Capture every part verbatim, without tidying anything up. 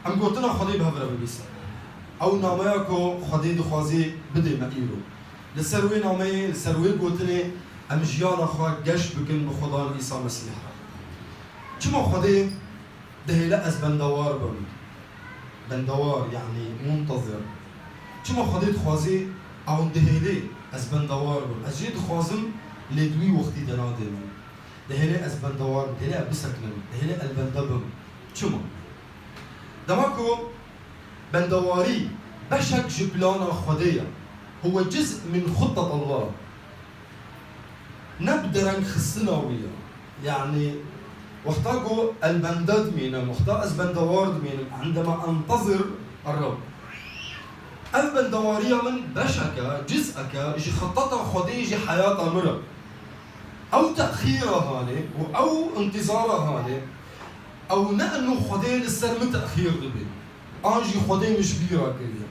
Em gotina Xwedê bi hev re bibîsin. Ew nameya ku Xwedê dixwazî bidê me îro. Li ser wê nameyê, li ser wê gotinê em jiyana xwe geş bikin bi Xudan Îsa Mesîh re. Çima Xwedê dihêle ez bendewar bim? Bendewar, yanî muntezir. Çima Xwedê dixwazî ew dihêlê ez bendewar bim? Ez jê dixwazim, lê di wî wextî de nadê min. Dihêlê ez bendewar bim, dihêlê ez bisekinim, dihêlê ez bende bim. Çima? Dema ku bendewarî beşek ji plana Xwedê ye. Huwe ciz'un min xuttetillah. Ne bi dereng xistina wî ye. Yanî, wexta ku ez bende dimînim, wexta ez bendewar dimînim, endema entezir er-Reb. Ev bendewariya min beşek e, ciz'ek e ji xiteta Xwedê jî heyata min re. Ew texîra hanê û ew intizara hanê, ew ne eno Xwedê li ser min texîr dibe. An jî Xwedê min ji bîra kiriye.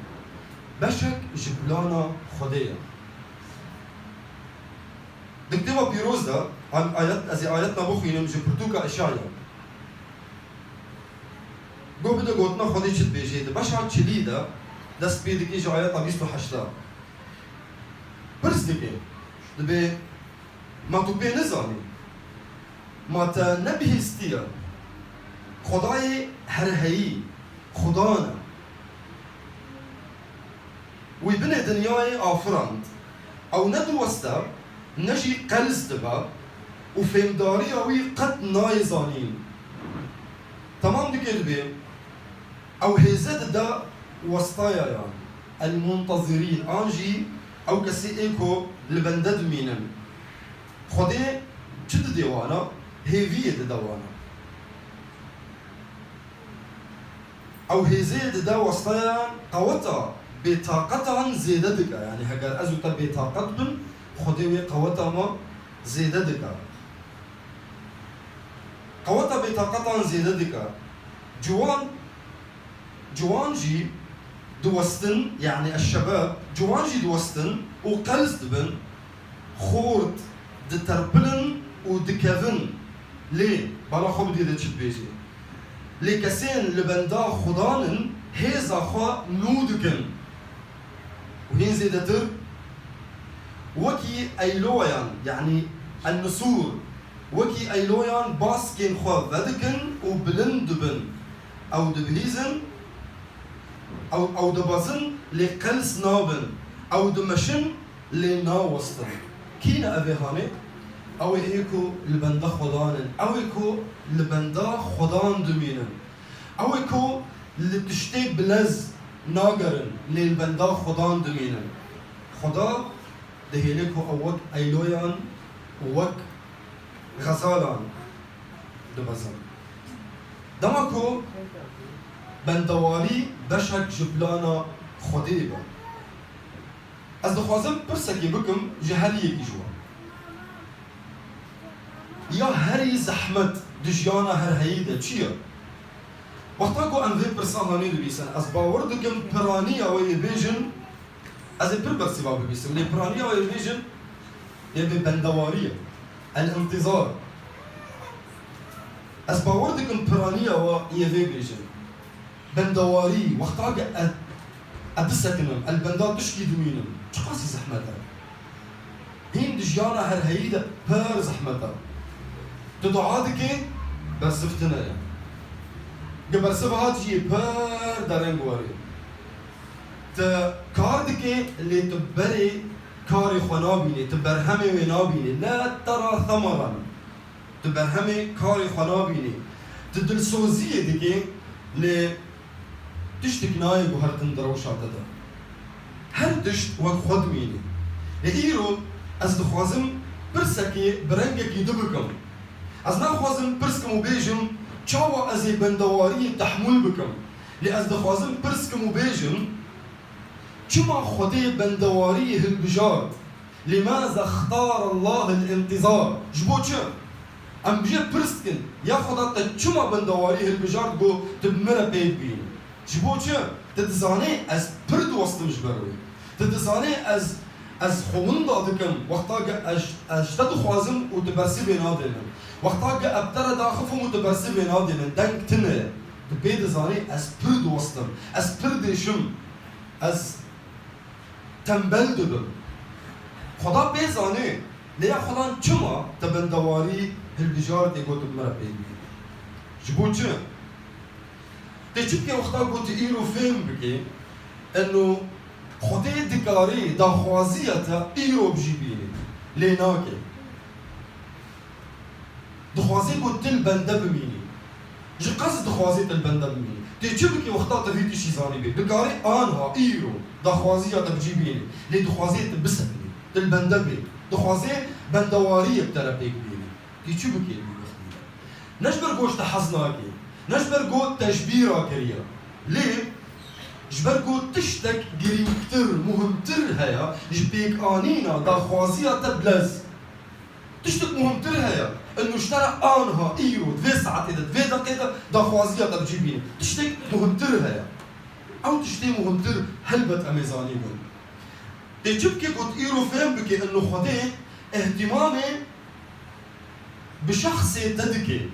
Beşek ji plana Xwedê ye. Di kitêba pîroz de, an ayet, ez ê ayetna bixwînim ji pirtûka Îşaya. Go bide gotina Xwedê çi dibêje. Di beşa çilî de dest pê dike ji ayeta bîst û heşt de. Pirs dike. Dibê, ma tu pê nizanî? Ma te nebihîstiye? Xwedayê herheyî, Xudan e. Wî binê dinyayê afirand. Ew ne diweste, ne jî qels dibe û fêmdariya wî qet nayê zanîn. Temam dike dibê, ew hêze dide westayayan, el-muntezirîn, an jî ew kesê ê ku li bende dimînin. Xwedê çi didê wana? Hêviyê dide wana. Ew hêzê dide westayan qeweta bêtaqetan zêde dike. Yanî heger ez û te bêtaqet bin, Xwedê wê qeweta me zêde dike. Qeweta bêtaqetan zêde dike. Ciwan, ciwan jî diwestin, yanî eşşebab, ciwan jî diwestin û qels dibin. Xort diterpilin û dikevin. Lê bala xwe bidê de çi dibêjê. Lê kesên li benda Xudan in, hêza xwe nû dikin. Û hîn zêdetir, wekî eyloyan, yanî en-nisûr, wekî eyloyan baskên xwe vedikin û bilind dibin. Ew dibihîzin, ew, ew dibezin, lê qels nabin. Ew dimeşin, lê nawestin. Kî ne evê hanê? Ew ê ku li benda Xudan in. Ew ê ku li benda Xudan dimînin. Ew ê ku li tiştê bilez nagerin, lê li benda Xudan dimînin. Xuda dihêle ku ew wek eyloyan û wek xezalan dibezin. Dema ku bendewarî beşek ji plana Xwedê be. Ez dixwazim pirsekê bikim ji her yekî ji wan. Ya herî zehmet di jiyana herheyî de çi ye? Wexta ku em vê pirsa hanê dibîsin, ez bawer dikim piraniya wê yê bêjin, ez ê pir bersiva bibîsim, lê piraniya wê yê bêjin, yê bê bendewarî ye. El-intizar. Ez bawer dikim piraniya we yê vê bêjin. Bendewarî, wexta ke ez, ez bisekinim, ez li benda tişkî dimînim, çiqasî zehmet e. Hîn di jiyana herheyî de pir zehmet e. Tu dua dikî, bersiv tune ye. Ge bersiv hat jî pir dereng were. Tu kar dikî, lê tu berê karê xwe nabînî, tu berhemê wê nabînî. La tera themaran. Tu berhemê karê xwe nabînî. Tu dilsoziyê dikî, lê tiştek nayê guhertin di rewşa te de. Her tişt wek xwe dimînî. Lê îro ez dixwazim pirsekê bi rengekî din bikim. Ez naxwazim pirs kim û bêjim, çawa ez ê bendewariyê tehmûl bikim? Lê ez dixwazim pirs kim û bêjim, çima Xwedê bendewariyê hilbijart? Lîmaza xtara Allah el-intizar? Ji bo çi? Em bi jê pirs dikin, ya Xweda te çima bendewarî hilbijart ku tu bi min re pêk bînî? Ji bo çi? Tu dizanî ez pir diwestim ji ber wê. Tu dizanî ez, ez xwe winda dikim, wexta ke ez, ez ji te dixwazim û tu bersivê nadê min. Wexta ke ez bi te re daxifim û tu bersivê nadê min. Deng tune ye. Dibê dizanî ez pir dost im, ez pir dêşim, ez tembel dibim. Xweda pê zanê, lê ya Xwedan çima te bendewarî hilbijartê got bi min re pê bîne? Ji bo çi? Tê çi bike wexta ku tu îro fêm bikê, eno Xwedê dikarê daxwaziya te îro bi cî bînê, lê nake. Dixwazê ku tu li bende bimînî. Ji qas dixwazê tu li bende bimînî. Tê çi bikê wexta tu vî tiştî zanîbê? Dikarê anha, îro, daxwaziya te bi cî bînê. Lê dixwazê tu bisekinî. Tu li bende bê. Dixwazê bendewariyê bi te re pêk bînî. Tê çi bikê wî wextî de? Ne ji ber ku ji te hez nake. Ne ji ber ku te ji bîra kiriye. Lê ji ber ku tiştek girîngtir, muhimtir heye ji pêkanîna daxwaziya te bi lez. Tiştek muhimtir heye. Eno ji te re anha, îro, di vê saetê de, di vê deqê de daxwaziya te bi cî bîne. Tiştek muhimtir heye. Ew tiştê muhimtir helbet em ê zanîbin. Tê çi bike ku tu îro fêm bike, eno Xwedê îhtimamê bi şexsê te dike.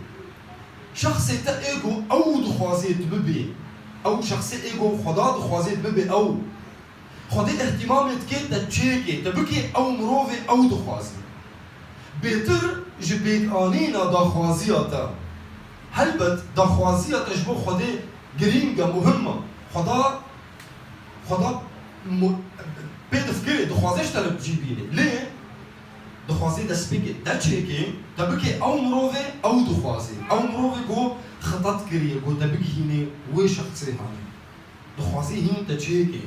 Şexsê te ê ku ew dixwazê tu bibê. Ew şexsê ê ku Xweda dixwazê tu bibê ew. Xwedê îhtîmamê dike te çêkê, te bikê ew mirovê ew dixwazî. Bêtir ji pêkanîna daxwaziya te. Helbet daxwaziya te ji bo Xwedê girîng e, muhim e. Xweda, Xweda mu-, pê difikirê, dixwaze ji te re bi cî bînê. Lê dixwazê destpêkê te çêkê, te bikê ew mirovê ew dixwazê. Ew mirovê ku xitet kiriye, ku te bigihînê wê şexsê hanê. Dixwazî hîn te çêkê.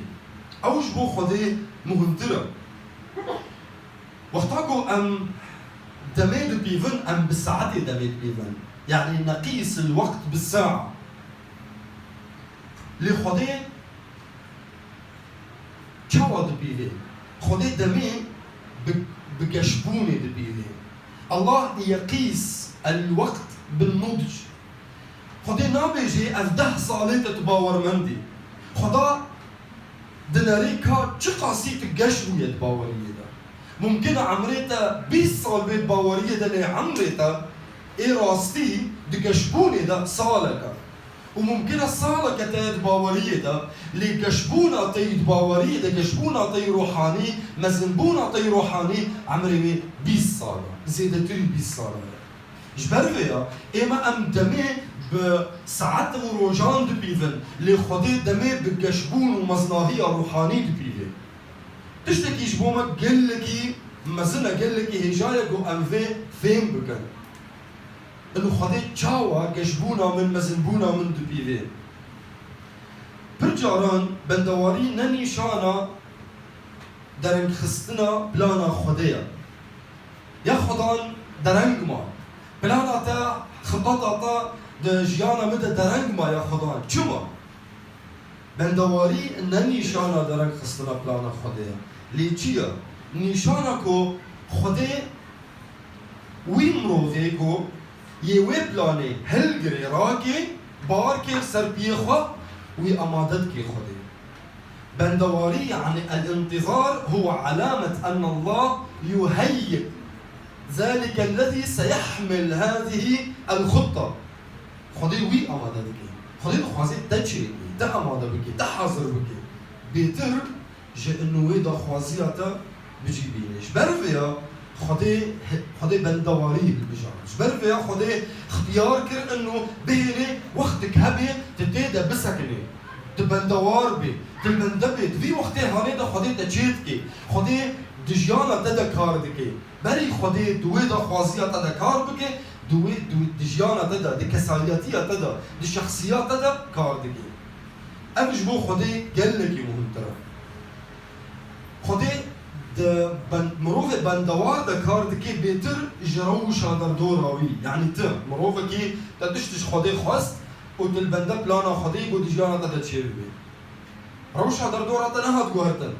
Ew ji bo Xwedê muhimtir e. Wexta ku em demê dipîvin, em bi saetê demê dipîvin. Yanî neqîs il weqt bi saa. Lê Xwedê çawa dipîvê? Xwedê demê bi, bi geşbûnê dipîvê. Allah yeqîs el weqt bin nudc. Xwedê nabêjê ez deh salê te tu bawermend î. Xweda dinerê ka çiqasî tu geş bûye di baweriyê de. Mumkin e emrê te bîst sal bê di baweriyê de, lê emrê te ê rastî di geşbûnê de salek e. Û mumkin e saleke te ye di baweriyê de, lê geşbûna te yî di baweriyê de, geşbûna te yî ruhanî, mezinbûna te yî ruhanî, emrê wê bîst sal e, zêdetirî bîst sal e. Ji ber vê ya, ême em demê bi saet û rojan dipîvin, lê Xwedê demê bi geşbûn û meznahiya ruhanî dipîvê. Tiştekî ji bo me gelekî mezin e, gelekî hêja ye ku em vê fêm bikin. Ino Xwedê çawa geşbûna min, mezinbûna min dipîvê? Pir caran bendewarî ne nîşana derengxistina plana Xwedê ye. Ya Xwedan dereng ma. Plana te, xitata te di jiyana min de dereng ma ya Xwedan. Çima? Bendewarî ne nîşana derengxistina plana Xwedê ye. Lê çi ye? Nîşana ku Xwedê wî mirovê ku yê wê planê hilgirê, rakê, bar kê ser piyê xwe, wî amade dikê Xwedê. Bendewarî, yani el-intizar, huwa alamet enne Allah yuheyyi zalike ellezî seyehmil hazihi el-xutta. Xwedê wî amade dike. Xwedê dixwaze te çêkê, te amade bike, te hazir bike. Bêtir ji ino wê daxwaziya te bi cî bîne. Ji ber vê ya Xwedê, Xwedê bendewarî hilbijart. Ji ber vê ya Xwedê xtiyar kir ino bihêlê wextek hebê, tu tê de bisekinê. Tu bendewar bê, tu li bende bê. Di vî wextê hanê de Xwedê te çê dike. Xwedê di jiyana te de kar dike. Berî Xwedê di wê daxwaziya te de kar bike, di wê, di, di jiyana te de, di kesayetiya te de, di şexsiya te de kar dike. Ev ji bo Xwedê gelekî muhimtir e. Xwedê di ben-, mirovê bendewar de kar dike bêtir ji rewşa derdora wî. Yanî tu, mirovekî te tişt ji Xwedê xwest û tu li bende plana Xwedê ku di jiyana te de çêbibe. Rewşa derdora te nehat guhertin.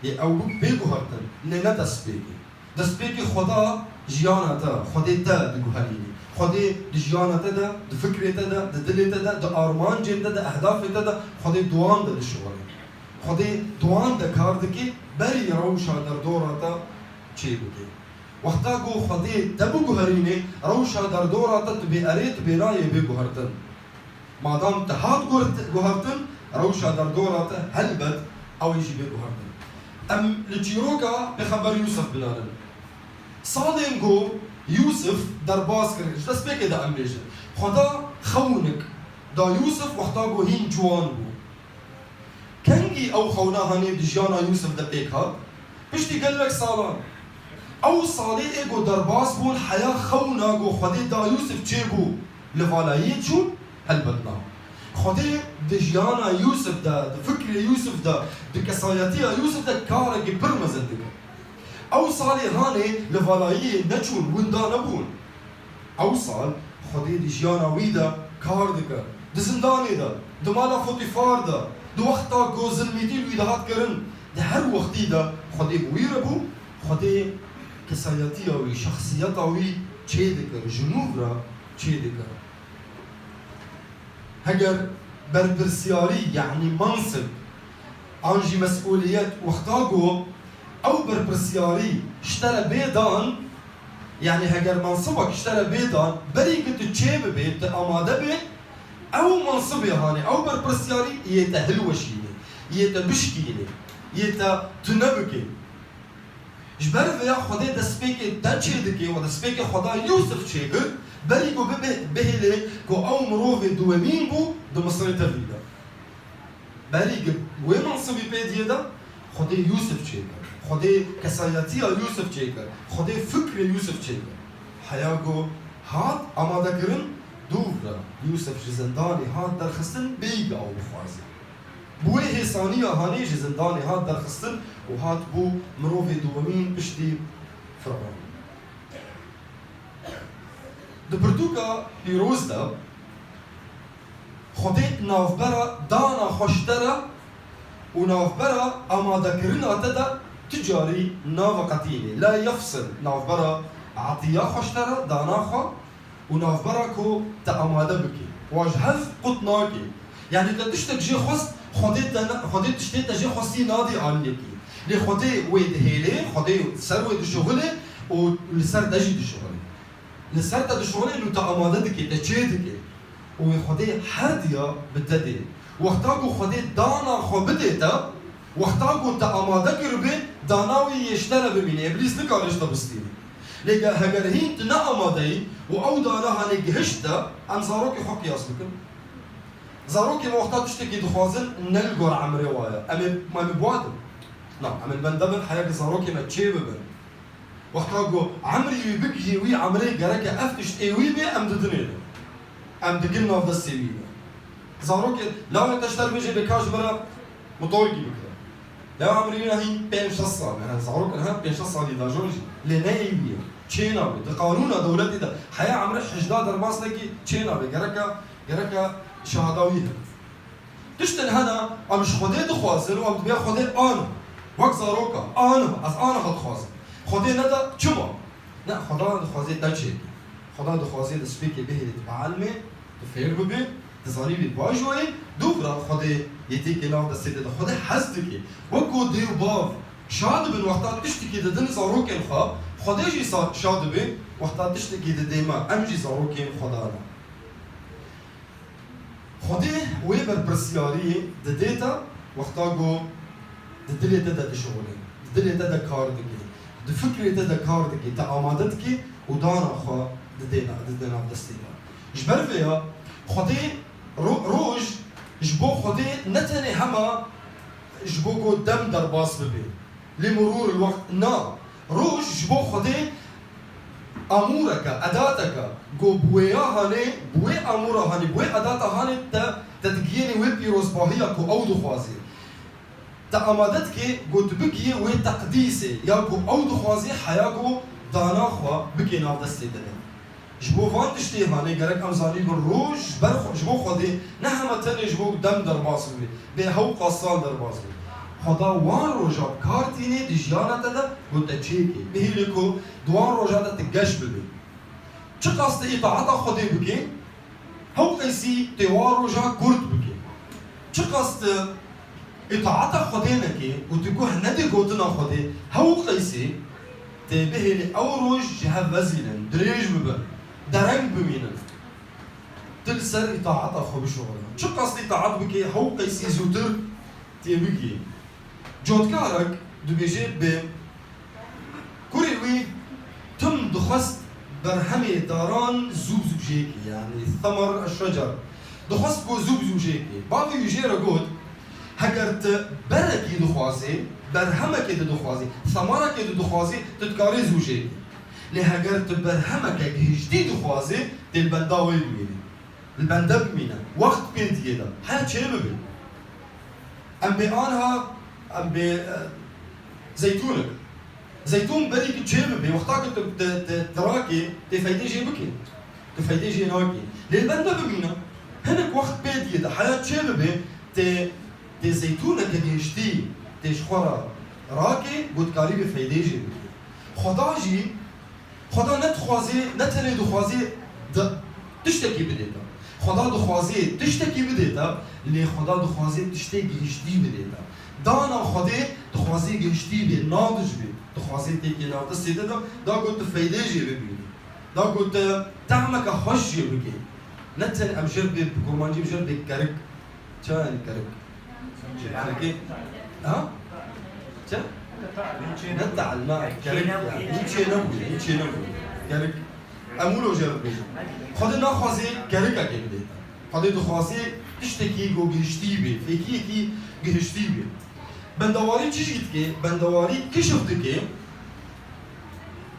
Yê ew bû bê guhertin, lê ne destpêkê. Destpêkê Xweda jiyana te, Xwedê te diguherînî. Xwedê di jiyana te de, di fikrê te de, di dilê te de, di armancên te de, ehdafê te de, Xwedê di wan de dişuxulê. Xwedê di wan de kar dike, berî rewşa derdora te çê bike. Wexta ku Xwedê te biguherînê, rewşa derdora te tu bê erê, tu bê nayê bê guhertin. Madam te hat guhert-, guhertin, rewşa derdora te helbet ew ê jî bê guhertin. Em li çîroka Pêxember Yûsif binerin. Salên ku Yûsif derbas kir, ji destpêkê de em bêjin, Xweda xewinik da Yûsif wexta ku hîn ciwan bû. Kengî ew xewna hanê di jiyana Yûsif de pêk hat? Piştî gelek salan. Ew salê ê ku derbas bûn heya xewna ku Xwedê da Yûsif çêbû, li valayiyê çûn? Helbet na. Xwedê di jiyana Yûsif de, di fikrê Yûsif de, di kesayetiya Yûsif de karekî pir mezin dike. Ew salê hanê li valayiyê neçûn, winda nebûn. Ew sal Xwedê di jiyana wî de kar dike. Di zindanê de, di mala Fotîfar de, di wexta ku zilmîtî li wî dihat kirin, di her wextî de Xwedê bi wî re bû, Xwedê kesayetiya wî, şexsiyeta wî çê dikir, ji nû re çê dikir. Heger berpirsiyarî, yanî mansib, an jî mesûliyet, wexta ku ew berpirsiyarî ji te re bê dan, yanî heger mansibek ji te re bê dan, berî ku tu çê bibê, tu amade bê, ew mansibê hanê, ew berpirsiyarî yê te hilweşînê, yê te bişkînê, yê te tune bikê. Ji ber vêya Xwedê destpêkê te çê dike û destpêkê Xweda Yûsif çêkir, berî ku bibe, bihêlê ku ew mirovê duwemîn bû di Misirê tevî de. Berî ku wê mansibî pê diyê de, Xwedê Yûsif çêkir. Xwedê kesayetiya Yûsif çêkir. Xwedê fikrê Yûsif çêkir. Heya ku hat amadekirin, dûv re Yûsif ji zindanê hat derxistin, bêyî ku ew bixwaze. Bi wê hêsaniya hanê ji zindanê hat derxistin û hat bû mirovê duwemîn piştî Firawon. Di pirtûka pîroz de Xwedê navbera dana xwe ji te re û navbera amadekirina te de tu carî naveqetînê. La yefsil, navbera etiya xwe ji te re, dana xwe û navbera ku te amade bike. Wa ji hev qut nake. Yanî te tiştek jê xwest, Xwedê te ne, Xwedê tiştê te jê xwestî nadê aliyekî. Lê Xwedê wê dihêlê, Xwedê ser wê dişuxulê û li ser te jî dişuxulê. Li ser te dişuxulê û te amade dike, te çê dike. Û wê Xwedê her diya bi te dê. Wexta ku Xwedê dana xwe bidê te, wexta ku te amade kiribe, dana wî yê ji te re bimîne, Îblîs nikare ji te bistîne. Lê ge-, heger hîn tu ne amade yî û ew dana hanê gihişt te, em zarokê xwe qiyas bikin. Zarokê me wexta tiştekî dixwazin ne li gor emrê wa ye. Em ê, em ê bi wa din. Na, em ê li bende bin, heya ku zarokê me çê bibin. Wexta ku emrî wî bigihî wî emrê gereke ev tişt ê wî bê, em didinê de. Em digin nav destê wî de. Zarokê, lawê te ji te re bêje bê ka ji min re motorkî bikire. Lewa emrî wî hîn pênc şeş sal e. He, zarok in, he, pênc şeş salî dajon jî. Lê ne ê wî ye. Çê nabe. Di qanûna dewletê de heya emrê hejda derbas nekî çê nabe. Gereke, gereke şehada wî hebe. Tiştin hene, em ji Xwedê dixwazin û em dibê Xwedê aniha. Wek zaroka, aniha, ez aniha dixwazim. Xwedê neda, çima? Ne, Xweda dixwazê te çêkî. Xweda dixwazê destpêkê bihêlê tu bielmê, tu fêr bibî, tu zanîbî baş wayî, dûv re Xwedê yê têkê nav destê te de. Xwedê hez dike. Wek ku dê û bav şa dibin wexta tiştekî didin zarokên xwe, Xwedê jî sa-, şa dibe wexta tiştekî didê me. Em jî zarokên Xweda ne. Xwedê wê berpirsiyariyê didê te wexta ku di dilê te de dişuxulê, di dilê te de kar dike, di fikrê te de kar dike, te amade dike û dana xwe didê na-, didê nav destê te. Ji ber vê ya Xwedê ro-, roj ji bo Xwedê ne tenê hema ji bo ku dem derbas bibe. Li murûr il wext na. Roj ji bo Xwedê amûreke, edateke, ku bi wêya hanê, bi wê amûra hanê, bi wê edata hanê te, te digihînî wê pîrozbahiya ku ew dixwazê. Te amade dike ku tu bigihî wê teqdîsê, ya ku ew dixwazê heya ku dana xwe bike nav destê te de. Ji bo van tiştê hanê gerek em zanîbin roj ji ber xwe, ji bo Xwedê ne hema tenê ji bo dem derbas bibe, bê hewqa sal derbas bibe. Xweda wan roja bi kar tînê di jiyana te de ku te çêkê. Bihêlê ku di wan roja de tu geş bibê. Çiqas tu îtaeta Xwedê bikê, hewqeysî tê wan roja kurt bikê. Çiqas tu îtaeta Xwedê nekê û tu guh nedê gotina Xwedê, hewqeysî tê bihêlê ew roj ji hev vezînin, dirêj bibin, dereng bimînin. Tu li ser îtaeta xwe bişuxule. Çiqas îtaet bikî, hew qeysî zûtir tê bigihî. Cotkarek dibêje bi kurê wî tim dixwest berhemê daran zû bi zû jêkê, yanî semer eşşecer. Dixwest ku zû bi zû jêkê. Bavê wî jê re got, heger tu berekî dixwazî, berhemekê tu dixwazî, semarekê tu dixwazî, tu dikarî zû jêkî. Lê heger tu berhemeke gihiştî dixwazî, tê li benda wê bimînî. Li benda bimîne. Wext pê diyê de. Heya çê bibe. Em bê anha, em bê, e, zeytûnik. Zeytûn berî ku çê bibe, wexta ku tu, tu, tu, tu rakê, tê feydê jê bikê. Tu feydê jê nakê. Lê li benda bimîne. Hinek wext pê diyê de. Heya çê bibe, tê, tê zeytûneke gihiştî, tê ji xwe re rakê, ku dikarî bê feydê jê bikê. Xweda jî Xweda ne dixwazê, ne tenê dixwazê di-, tiştekî bidê te. Xweda dixwazê tiştekî bidê te, lê Xweda dixwazê tiştê gihiştî bidê te. Dana Xwedê dixwazê gihiştî bê, nadij bê. Dixwazê têkê nav destê te de, da ku tu feydê jê bibînî. Da ku tu tehmeke xweş jê bikê. Ne tenê em jê re bê, bi kurmancî em jê re bê kerik. Çi yanî kerik? Kerikê? Ha? Çi? Ne te'el, na, kerik ya. Hîn çê nebûye, hîn çê nebûye. Kerik. Em wilo jê re dibêjin. Xwedê naxwazê kerikekê bidê te. Xwedê dixwazê tiştekî ku gihiştî bê, fêkiyekî gihiştî bê. Bendewarî çi jî dike? Bendewarî kişf dike.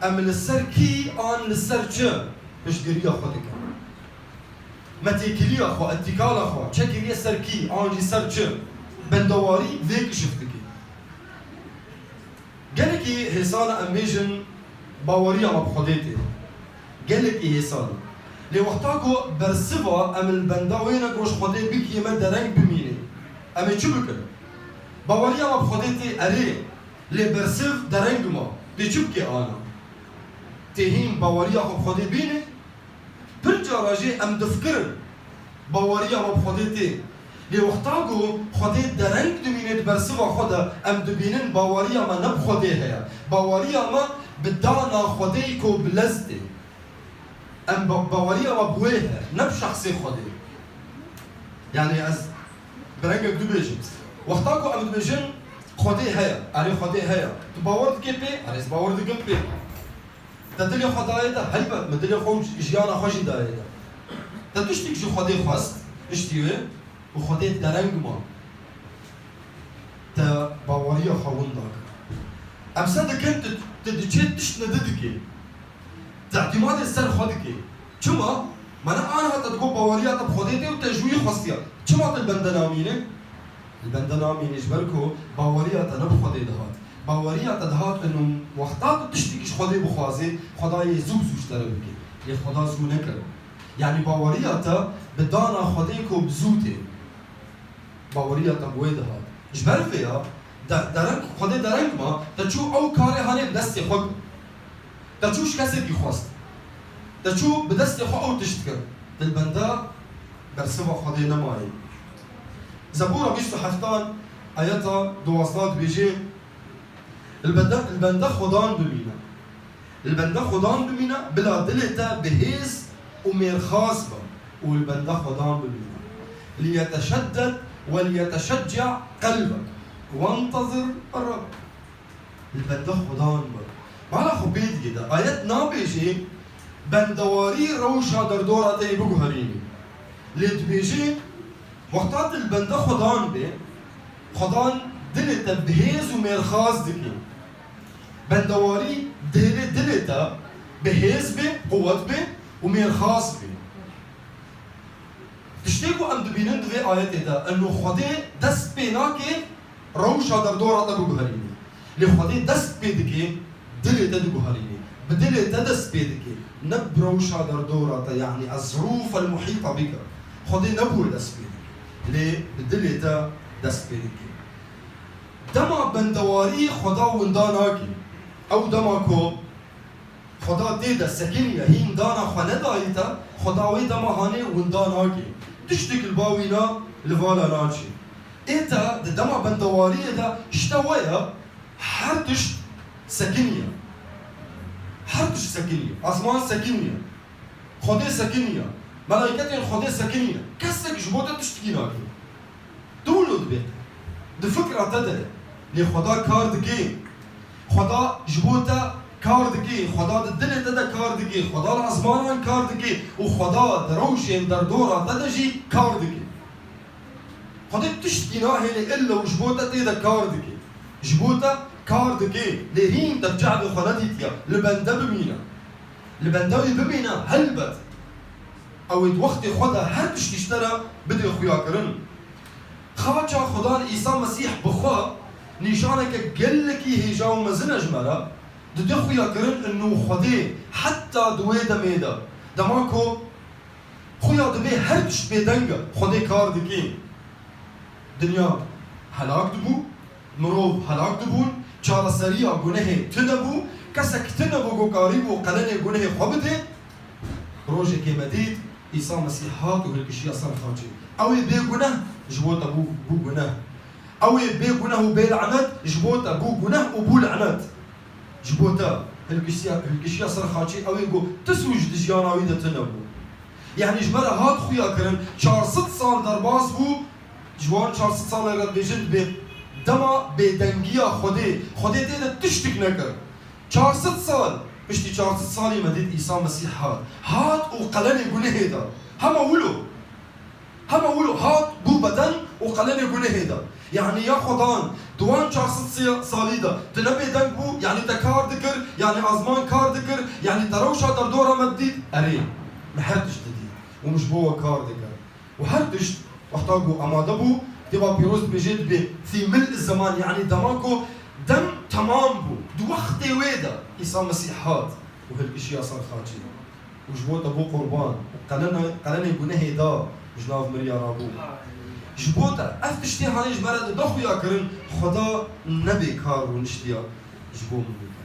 Em li ser kî an li ser çi piştgiriya xwe dikin? Me têkiliya xwe, îtîkala xwe çekiriye ser kî, an jî ser çi? Bendewarî vê kişf dike. Gelekî hêsan e em bêjin baweriya me bi Xwedê tê. Gelekî hêsan e. Lê wexta ku bersiva em li benda wê ne ku ji Xwedê bigihê me dereng bimîne. Em ê çi bikin? Baweriya me bi Xwedê tê, erê. Lê bersiv dereng ma. Tê çi bike ana? Tê hîn baweriya xwe bi Xwedê bîne? Pir cara jî em difikirin, baweriya me bi Xwedê tê. Lê wexta ku Xwedê dereng dimîne di bersiva xwe de, em dibînin baweriya me ne bi Xwedê heye. Baweriya me bi dana Xwedê ku bi lez tê. Em ba-, baweriya me bi wê heye, ne bi şexsê Xwedê. Yanî ez bi rengek dibêjim. Wexta ku em dibêjin Xwedê heye, erê Xwedê heye. Tu bawer dikî pê? Erê ez bawer dikim pê. Te dilê xwe dayê de, helbet min dilê xwe û jiyana xwe jî dayê de. Te tiştek ji Xwedê xwest, piştî wê, û Xwedê dereng ma. Te baweriya xwe winda kir. Em se dikin tu, tu diçê tişt nedi dikê. Te îtimadê ser xwe dikê. Çima? Me ne aniha te digot baweriya te bi Xwedê tê û te ji wî xwestiya. Çima tu li bende namînî? Li bende namînî ji ber ku baweriya te ne bi Xwedê dihat. Baweriya te dihat inu wexta tu tiştekî ji Xwedê bixwazê, Xweda yê zû bi zû ji te re bike. Lê Xweda zû nekir. Yanî baweriya te bi dana Xwedê ku bi zû tê. Baweriya te bi wê dihat. Ji ber vê ya, de-, dereng, Xwedê dereng ma, te çû ew karê hanê bi destê xwe kir. Te çû ji kesekî xwest. Te çû bi destê xwe ew tişt kir. Te li benda bersiva Xwedê nemaye. Zebûra bîst û heftan ayeta duwazdeh dibêje, Li benda, li benda Xwedan bimîne. Li benda Xwedan bimîne, bila dilê te bi hêz û mêrxas be û li benda Xwedan bimîne. Liyeteşeddet ve liyeteşecce qelbek. Wentezir Reb. Li benda Xwedan be. Bala xwe pê dike de. Ayet nabêje, bendewarî rewşa derdora te yê biguherînî. Lê dibêje, wexta tu li benda Xwedan bê, Xwedan dilê te bi hêz û mêrxas dike. Bendewarî dihêle dilê te bi hêz bê, quwet bê û mêrxas bê. Tiştê ku em dibînin di vê ayetê de, eno Xwedê dest pê nake rewşa derdora te biguherînê. Lê Xwedê dest pê dike, dilê te diguherînê. Bi dilê te dest pê dike. Ne bi rewşa derdora te, yanî ez-zirûf el-muhîta bike. Xwedê ne bi wê dest pê dike. Lê bi dilê te dest pê dike. Dema bendewarî Xweda winda nake. Ew dema ku Xweda tê de sekiniye, hîn dana xwe nedayî te, Xweda wê dema hanê winda nake. Tiştek li ba wîna li vala naçe. Ê te di dema bendewariyê de ji te we ye, her tişt sekiniye. Her tişt sekiniye. Asman sekiniye. Xwedê sekiniye. Melayketên Xwedê sekinîne. Kesek ji bo te tiştikî nake. Tu wilo dibê. Di fikra te de. Lê Xweda kar dike. Xweda ji bo te kar dike. Xweda di dilê te de kar dike. Xweda li ezmanan kar dike. Û Xweda di rewşên derdora te de jî kar dike. Xwedê tiştkî nahêle illa û ji bo te tê de kar dike. Ji bo te kar dike. Lê hîn te bi çavê xwe nedîtiye. Li bende bimîne. Li benda wî bimîne, helbet. Ew ê di wextê xwe de her tiştî ji te re bidê xuyakirin. Xaça Xudan Îsa Mesîh bi xwe nîşaneke gelekî hêja û mezin e ji me re. Dide xuyakirin û Xwedê heta di wê demê de. Dema ku xuya dibê her tişt bêdeng e, Xwedê kar dike. Dinya helak dibû, mirov helak dibûn, çareseriya gunehê tune bû, kesek tune bû ku karîbû qelenê gunehê xwe bidê. Rojekê me dît, Îsa Mesîh hat û hilkişiya ser xaçê. Ew ê bê guneh ji bo te bû, bû guneh. Ew ê bê guneh û bê lanet ji bo te bû guneh û bû lanet. Ji bo te hilkişiya, hilkişiya ser xaçê ew ê ku ti sûc di jiyana wî de tune bû. Yanî ji me re hat xuya kirin, çar sed sal derbas bû, ji wan çar sed salê re dibêjin dibê dema bêdengiya Xwedê, Xwedê tê de tiştik nekir. Çar sed sal, piştî çar sed salî me dît Îsa Mesîh hat. Hat û qelenê gunehê da. Hema wilo. Hema wilo hat bû beden û qelenê gunehê da. Yanî ya Xwedan di wan çar sed salî de tu ne bêdeng bû, yanî te kar dikir, yanî azman kar dikir, yanî te rewşa derdora me didît. Erê, me her tişt didît û min ji bo we kar dikir. Û her tişt wexta ku amade bû, Kitêba Pîroz dibêje dibê fî mil'i zeman, yanî dema ku dem temam bû, di wextê wê de Îsa Mesîh hat û hilkişiya ser xaçê. Û ji bo te bû qurban û qelene-, qelenê gunehê da ji nav miriya rabû. Ji bo te ev tiştê hanê ji me re dide xuya kirin, Xweda nebê kar rûniştiya ji bo min bike.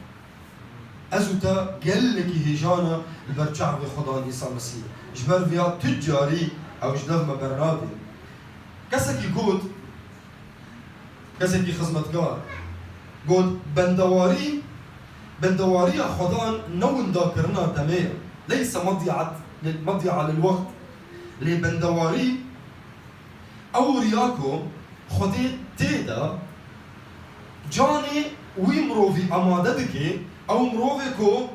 Ez û te gelekî hêja ne li ber çavê Xwedan Îsa Mesîh. Ji ber viya tu carî ew ji dev me bernadê. Kesekî got, Kesekî xizmetkar got, bendewarî, bendewariya Xwedan ne windakirina demê ye. Leyse medyat, medyat lil wext. Lê bendewarî ew riya ku Xwedê tê de canê wî mirovî amade dike, ew mirovê ku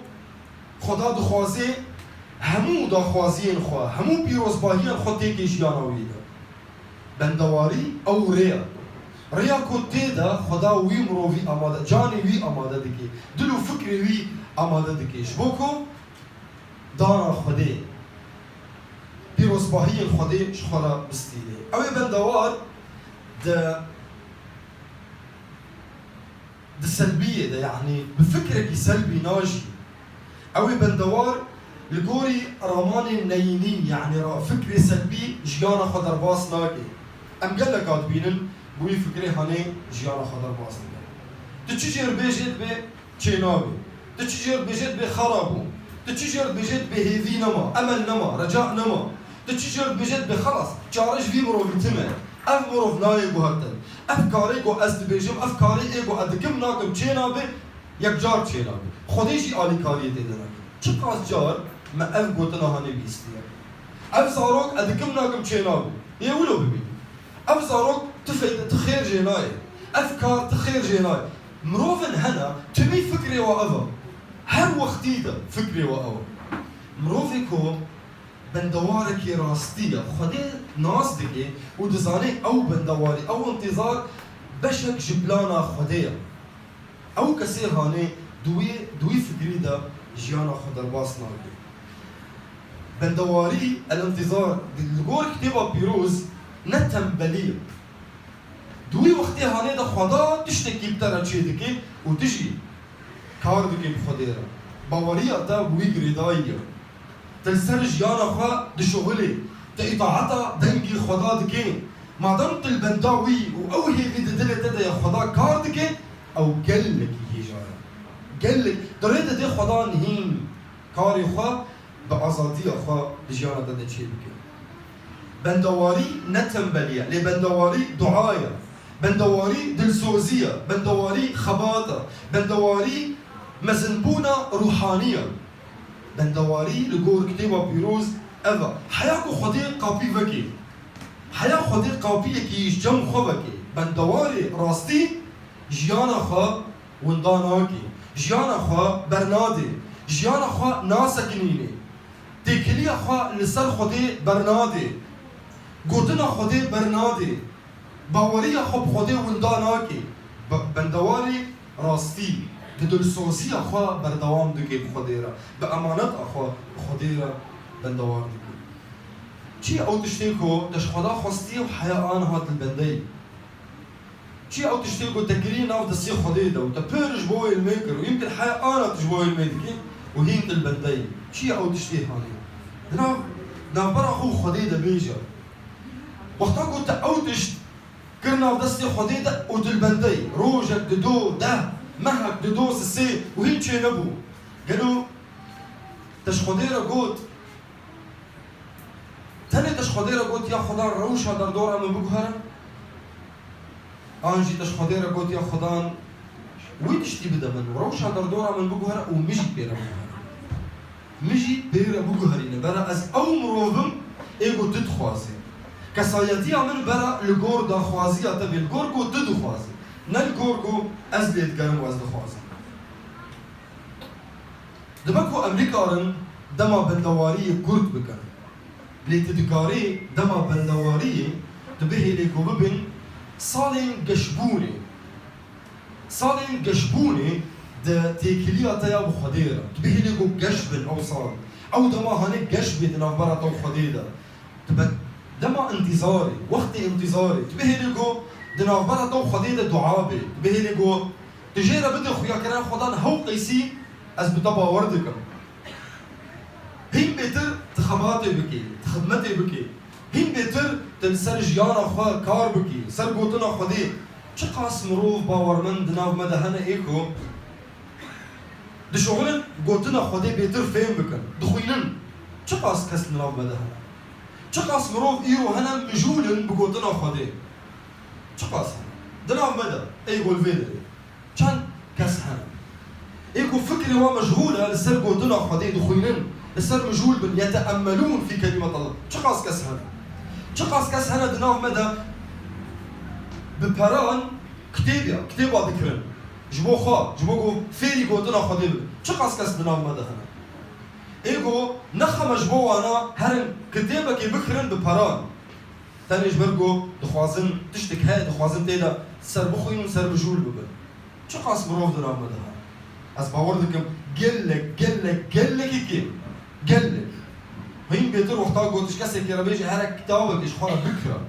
Xweda dixwaze hemû daxwaziyên xwe, hemû pîrozbahiyên xwe têkê jiyana wî de. Bendewarî ew rê ye. Rêya ku tê de Xweda wî mirovî amade, canê wî amade dike, dil û fikrê wî amade dike. Ji bo ku dana Xwedê, pîrozbahiyên Xwedê ji xwe re bistîne. Ew ê bendewar di di selbiyê de, yanî bi fikrekî selbî najî. Ew ê bendewar li gorî ramanên neyînî, yanî ra-, fikrê selbî jiyana xwe derbas nake. Em geleka dibînin bi wî fikrê hanê jiyana xwe derbas dike. Tu çi jêr bêjê dibê çênabê. Tu çi jêr dibêjê dibê xera bû. Tu çi jêr dibêjê dibê hêvî nema, emel nema, reca nema. Tu çi jêr dibêjê dibê xelas, çare ji vî mirovî tune. Ev mirov nayê guhertin. Ev karê ku ez dibêjim, ev karê ê ku ez dikim nakim çênabe, yekcar çênabe. Xwedê jî alîkariyê tê de nake. Çiqas car me ev gotina hanê bihîstiye. Ev zarok ez dikim nakim çênabe. Yê wilo bibînin. Ev zarok ti feyde, ti xêr jê nayê. Ev kar ti xêr jê nayê. Mirovên hene, timî fikrê we ev e. Her wextî de fikrê we ew e. Mirovê ku bendewarekî rastî ye, Xwedê nas dike û dizane ew bendewarî, ew intîzar beşek ji plana Xwedê ye. Ew kesê hanê di wî, di wî fikrî de jiyana xwe derbas nake. Bendewarî, el-intîzar, li gor Kitêba Pîroz ne tembelî ye. Di wî wextê hanê de Xweda tiştekî bi te re çêdike û tu jî kar dikî bi Xwedê re. Baweriya te bi wî girêdayî ye. Tu li ser jiyana xwe dişuxulî, tu îtaeta dengê Xweda dikî. Madem tu li benda wî û ew hêvî di dilê te de ye Xweda kar dike, ew gelekî hêja ye. Gelek, di rê de dê Xweda nihîn karê xwe bi azadiya xwe di jiyana te de çê bike. Bendewarî ne tembelî ye, lê bendewarî dua ye. Bendewarî dilsozî ye, bendewarî xebat e, bendewarî mezinbûna ruhanî ye. Bendewarî li gor Kitêba Pîroz Ev e. Heya ku Xwedê qapî vekê. Heya Xwedê qapiyekî ji cem xwe vekê. Bendewarê rastî jiyana xwe winda nake. Jiyana xwe bernadê. Jiyana xwe nasekinînê. Têkiliya xwe li ser Xwedê bernadê. Gotina Xwedê bernadê. Baweriya xwe bi Xwedê winda nake. Be-, bendewarê rastî di dilsoziya xwe berdewam dike bi Xwedê re. Bi emaneta xwe bi Xwedê re bendewar dike. Çi ye ew tiştê ku te ji Xweda xwestiye û heya aniha dilbende yî? Çi ye ew tiştê ku te kiriye nav destê Xwedê de û te pir ji bo wê ilmê kir û yimkin heya ana tu ji bo wê ilmê dikî û hîn dilbende yî? Çi ye ew tiştê hanê? Di nav, navbera xwe û Xwedê de bêje. Wexta ku te ew tişt kir nav destê Xwedê de û dilbende yî, rojek dido, deh, mehek dido, sisê û hîn çênebû. Gelo te ji Xwedê re got, tenê te ji Xwedê re got, ya Xwedan rewşa derdora min biguhere? An jî te ji Xwedê re got, ya Xwedan wî tiştî bide min, rewşa derdora min biguhere û min jî pê re biguhere. Min jî pê re biguherîne. Bera ez ew mirov im ê ku tu dixwazî. Kesayetiya min bera li gor daxwaziya te bê, li gor ku tu dixwazî. Ne li gor ku ez lê digerim û ez dixwazim. Dibe ku em nikarin dema bendewariyê kurt bikin. Lê tu dikarî dema bendewariyê tu bihêlê ku bibin salên geşbûnê. Salên geşbûnê di têkiliya te ya bi Xwedê re. Tu bihêlê ku geş bin ew sal. Ew dema hanê geş bê di navbera te û Xwedê de. Tu be-, dema intîzarê, wextê intîzarê. Tu bihêlê ku di navbera te û Xwedê de dua bê. Tu bihêlê ku tu jê re bidê xuyakirin, Xwedan hew qeysî ez bi te bawer dikim. Hîn bêtir tu xebatê bikî, tu xidmetê bikî. Hîn bêtir tu li ser jiyana xwe kar bikî, ser gotina Xwedê. Çiqas mirov bawermend di nav me de hene ê ku dişuxulin gotina Xwedê bêtir fêm bikin, dixwînin. Çiqas kes li nav me de hene. Çiqas mirov îro hene mijûl in bi gotina Xwedê. Çiqas hene. Di nav me de, ey ku li vê derê. Çend kes hene. Ê ku fikrê wan meşgûl e, li ser gotina Xwedê dixwînin, li ser mijûl bin, yeteemmelûn fî kelimetallah. Çiqas kes hene. Çiqas kes hene di nav me de bi peran kitêbiya, kitêba dikirin. Ji bo xwe, ji bo ku fêrî gotina Xwedê bibin. Çiqas kes di nav me de hene. Ê ku nexeme ji bo wana herin kitêbekê bikirin bi peran. Tenê ji ber ku dixwazin tiştek heye, dixwazin tê de ser bixwînin, ser mijûl bibin. Çiqas mirov di nav me de hene. Ez bawer dikim gelek, gelek, gelekî kêm. Gelek. Hîn bêtir wexta gotiş kesekê re bêje here kitabekê ji xwe re bikire.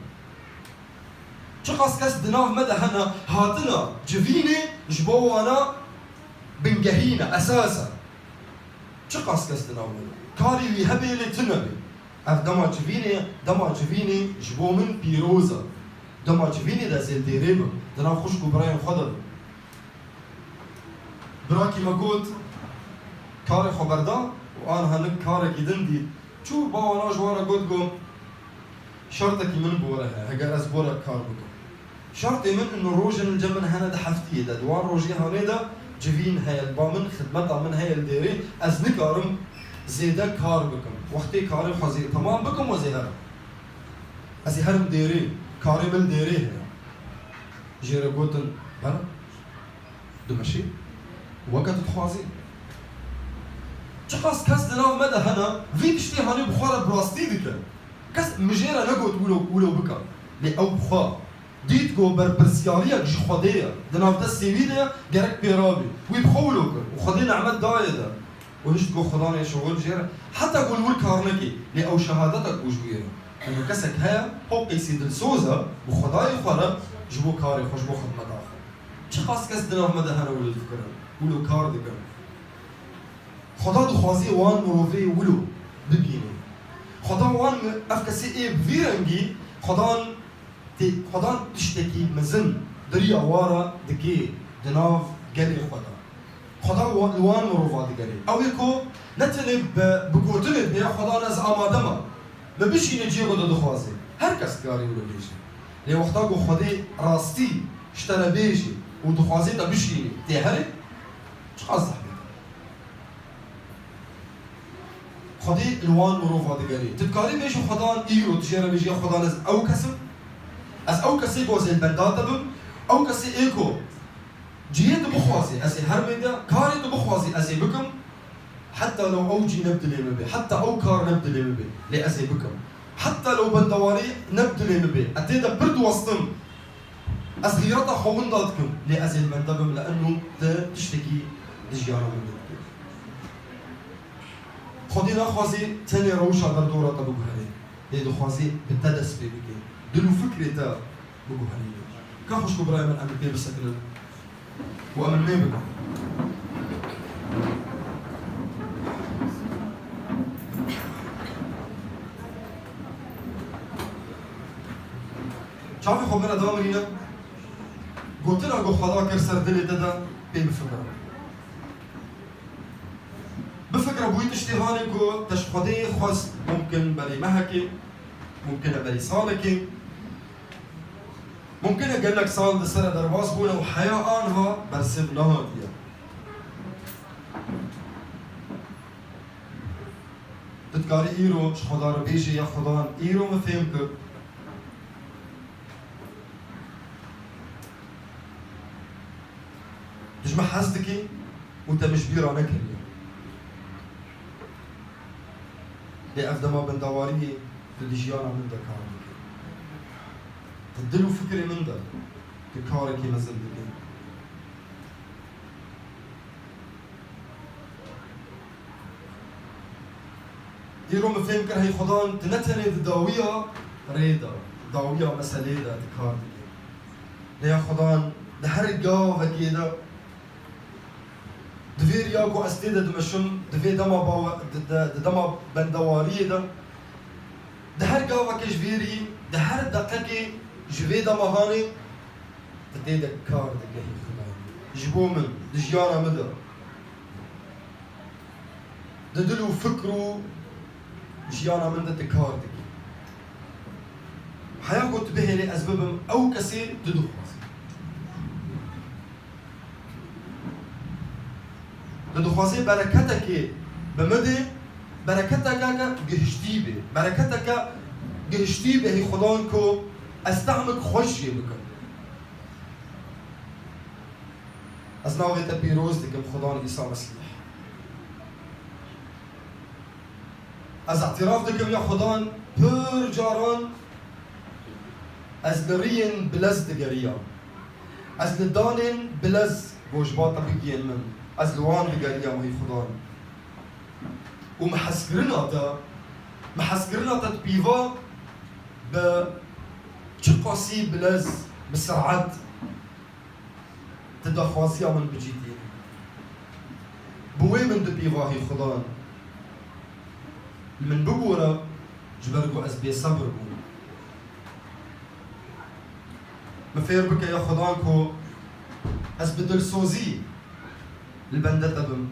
Çiqas kes di nav me de hene hatina civînê ji bo wana bingehîn e, esas e. Çiqas kes di nav me de. Karê wî hebe lê tune be. Ev dema civînê ye, dema civînê ji bo min pîroz e. Dema civînê de ez ê li dêrê bim. Di nav xwişk û birayên xwe de bim. Birakî me got, karê xwe berda û aniha nik karekî din dît. Çû ba wana ji wan re got, got, şertekî min bo re heye, heger ez bo re kar bikim. Şertê min ino rojên li cem min hene di heftiyê de. Di wan rojê hanê de civîn heye, li ba min xidmeta min heye li dêrê, ez nikarim zêde kar bikim. Wextê karê xwe zê temam bikim, ez ê herim. Ez ê herim dêrê, karê min li dêrê heye. Jê re gotin, bela, dimeşê, weke tu dixwazî. Çiqas kes di nav me de hene, vî tiştê hanê bi xwe re bi rastî dike. Kes min jê re negot wilo, wilo bike. Lê ew bi xwe dît ku berpirsiyariyek ji Xwedê ye, di nav destê wî de ye, gerek pê rabê. Wî bi xwe wilo kir û Xwedê nehmet daye de. Û hişt ku Xwedanê şixul jê re, heta ku li wir kar nekê, lê ew şehadetek bû ji wî re. Eger kesek heye, hew qeysî dilsoz e, bi Xwedayê xwe re, ji bo karê xwe, ji bo xidmeta xwe. Çiqas kes di nav me de hene wilo difikirin, wilo kar dikin. Xweda dixwazê wan mirovê wilo bibîne. Xweda wan mi-, ev kesê ê bi vî rengî, Xwedan tê-, Xwedan tiştekî mezin di riya wan re dikê di nav gelê xwe de. Xweda wa-, li wan mirova digerê. Ew ê ku ne tenê bi, bi gotinê dibê ya Xwedan ez amade me. Min bişîne cihê ku tu dixwazî. Her kes dikarî wilo bêje. Lê wexta ku Xwedê rastî ji te re bêjê û dixwazê te bişînî, tê herê, çiqas zehmet e. Xwedê li wan mirova digerê. Tu dikarî bêjî Xwedan îro, tu jê re bêjî ya Xwedan ez ew kes im. Ez ew kesê ku ez ê li benda te bim. Ew kesê ê ku cihê tu bixwazî ez ê hermê de, karê tu bixwazî ez ê bikim. Heta lew ew cî ne bi dilê min bê, heta ew kar ne bi dilê min bê, lê ez ê bikim. Heta lew bendewarî ne bi dilê min bê, ez tê de pir diwestim. Ez xîreta xwe winda dikim, lê ez ê li benda bim, li enû tu tiştekî di jiyana min de dikî. Xwedê naxwazî tenê rewşa derdora te biguherê, lê dixwazî bi te dest pê bike, dil û fikrê te biguherîne. Ka xwişk û birayê min, em ê pê bisekinin û em ê bikin. Çavê xwe bira damirîne. Gotina ku Xweda kir ser dilê te de, pê bifikire. Bifikire bo wî tiştê hanê ku te ji Xwedê xwest, mumkin berî mehekê, mumkin e berî salekê, mumkin e gelek sal di ser e derbas bûne û heya aniha bersiv nehatiye. Tu dikarî îro ji Xweda re bêjî, ya Xwedan, îro min fêm kir. Tu ji min hez dikî û te min ji bîra nekiriye. Lê ev dema bendewariyê tu di jiyana min de kar dike. Di dil û fikrê min de tu karekî mezin dikî. Îro min fêm kir, hey Xudan, tu ne tenê di dawiya rê de, dawiya meselê de tu kar dikî. Lê ya Xudan, di her gavekê de, di vê riya ku ez tê de dimeşim, di vê dema bawe-, di, di, di dema bendewariyê de, di her gavekê ji vê rî, di her deqekê ji vê dema hanê, tu tê de kar dikî, hey Xudan. Ji bo min, di jiyana min de. Di dil û fikr û jiyana min de tu kar dikî. Heya ku tu bihêlî ez bibim ew kesê tu dixwazî. Tu dixwazî bereketekê bi min dê, bereketeke gihiştî bê. Bereketeke gihiştî bê, hey Xudan, ku ez tehmik xweş jê bikim. Ez navê te pîroz dikim, Xudan Îsa Mesîh. Ez îtiraf dikim, ya Xudan, pir caran ez li riyên bilez digeriyam. Ez li danên bilez ku ji ba te bigihên min, ez li wan digeriyam, hey Xudan. Û min hezkirina te, min hezkirina te di pîva bi çiqasî bilez, bi ser'et, tu daxwaziya min bicîtî. Bi wê min dipîva, hey Xudan. Li min bibore, ji ber ku ez bêsebir bûm. Min fêr bike, ya Xudan, ku ez bi dilsozî li bende te bim.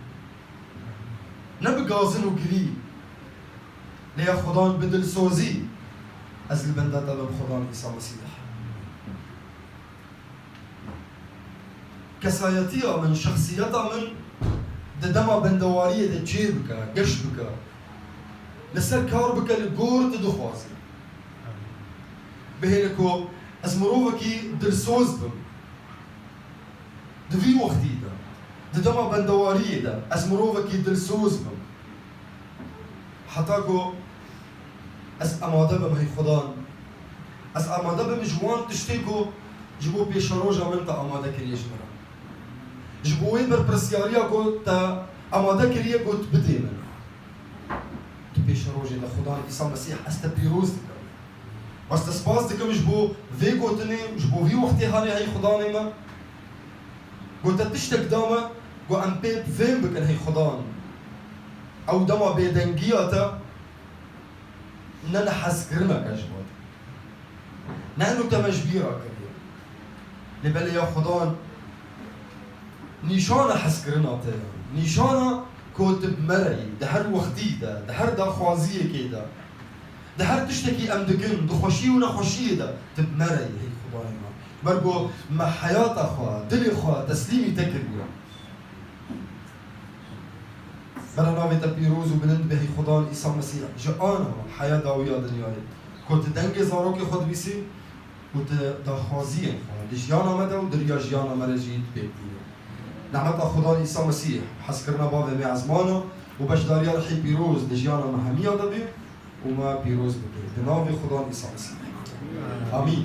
Ne bi gazin û girî. Lê ya Xudan, bi dilsozî ez li benda te bim, Xudan Îsa Mesîh. Kesayetiya min, şexsiyeta min di dema bendewariyê de çêbike, geş bike. Li ser kar bike li gor tu dixwazî. Bihêle ku ez mirovekî dilsoz bim. Di vî wextî de, di dema bendewariyê de ez mirovekî dilsoz bim. Heta ku ez amade bim, hey Xudan. Ez amade bim ji wan tiştê ku ji bo pêşeroja min te amade kiriye ji min re. Ji bo wê berpirsyariya ku te amade kiriye ku tu bidê min. Tu pêşerojê de, Xudan Îsa Mesîh, ez te pîroz dikim. Ez te spas dikim ji bo vê gotinê, ji bo vî wextê hanê, hey Xudanê me. Got te tiştek da me, got em pê fêm bikin, hey Xudan. Ew dema bêdengiya te ne nehezkirineke ji bo te. Ne û te me ji bîra kiriye. Lê belê ya Xudan, nîşana hezkirina te ye. Nîşana ku tu bi me re yî, di her wextî de, di her daxwaziyekê de, di her tiştekî em dikin, di xweşî û nexweşiyê de, tu bi me re yî, hey Xudayê me. Ber ku me heyata xwe, dilê xwe teslîmî te kiriye. Bera navê te pîroz û bilind bihî Xudan Îsa Mesîh, ji ana heya dawiya dinyayê, ku tu dengê zarokê xwe dibîsî û tu daxwaziyên xwe di jiyana me de û di riya jiyana me re jî dibê bîne. Nehmeta Xudan Îsa Mesîh, hezkirina Bavê me ezmana û beşdariya Rihê Pîroz di jiyana me hemiya de bê û me pîroz bike. Bi navê Xudan Îsa Mesîh. Amîn.